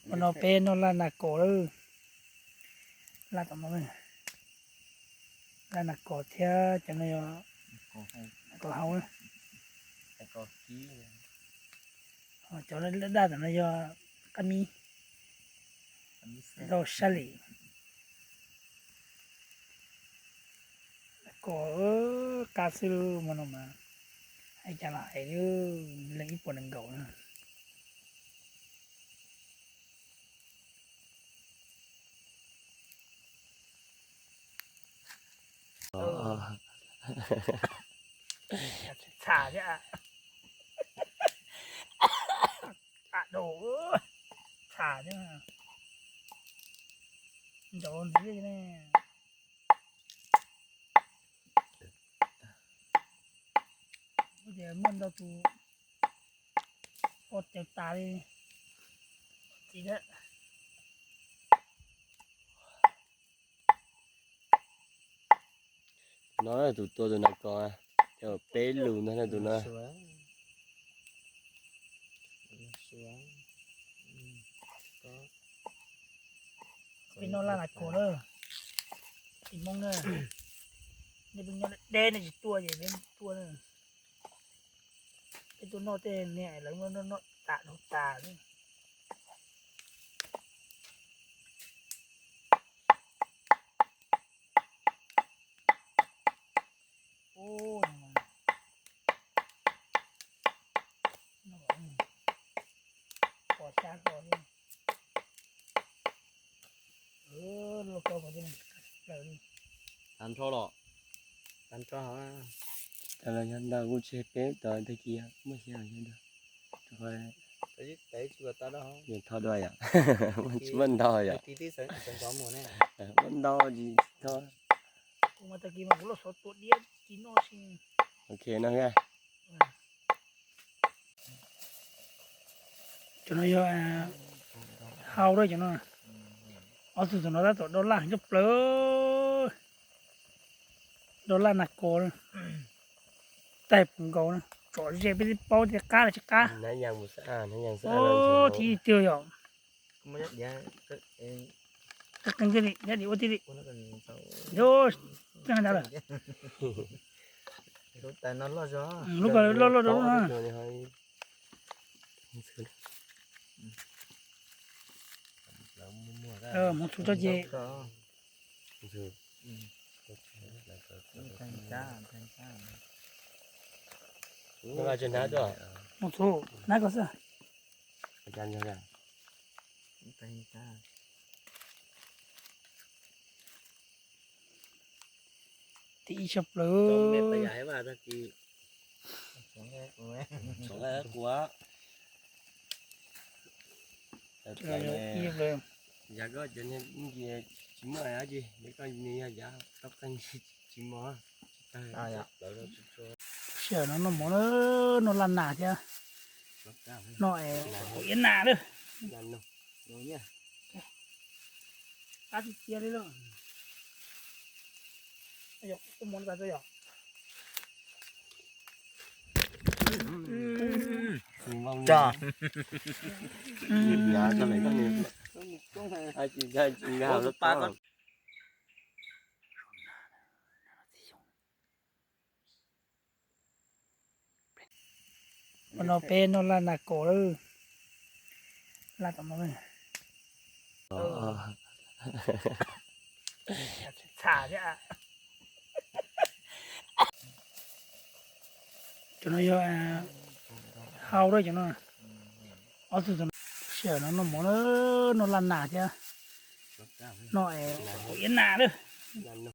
Ua no peb noj laj nas kos lawm. Laj tom no, laj nas kos thiab cov no yog kos hau, cov daj tom no yog qab mib, rau sab lim. Kos qab xwb, hmo no mas hais cas los hais, leej ib puas nees nkaum na. Txham thiab, txham thiab, ncaus ntxiv ne. Ces muaj ntau tus poj caws tas li. No tus tua tus nas kos, peb lus ntag tus no. Peb noj laj nas kos na, txiv Hmoob na. Nej pheej nyob deb nej tsis tuaj ces peb tuaj na. Peb tuaj noj tej niag lawv noj noj tas dhau tas li. Pos xya hlo li. Tag nrho los, tag nrho. Tag los yog ntau kuj tsis peb tau tag kis muaj xya los yog ntau. Tsis tau dua yom, tsis muaj ntau yom. Muaj ntau tsis tau. Ok no. Cov no yog hau lawm cov no. Ob tug tom no tab tom do laj heev coob plaws. Do laj nas kos, taig puv nkaus, tsom ze peb twb paub tias qab los tsis qab. Thib tiag yom. Qeeb qeeb li, ua tib li. Yog, tag ntawd lawm. Lub ko loj loj rau lub no. Hmoov txhuv tso ces. Hmoov txhuv hnav ko xwb. Tib ib tshaj plaws. Tsis muaj dab tsi, koj yog tau qeej tsis mos. Sij hawm no noj mov na, noj laj nas thiab, noj es haus iab nas lawm. Qab tiag tiag li lawm. Yog, ua mov li cas yog? Tso. Ua no peb noj laj nas kos lawm. Laj tom no. Txham thiab. Cov no yog hau lawm cov no. Ob tug tom no. Sij hawm no noj mov na, noj laj nas thiab, noj es haus iab nas lawm.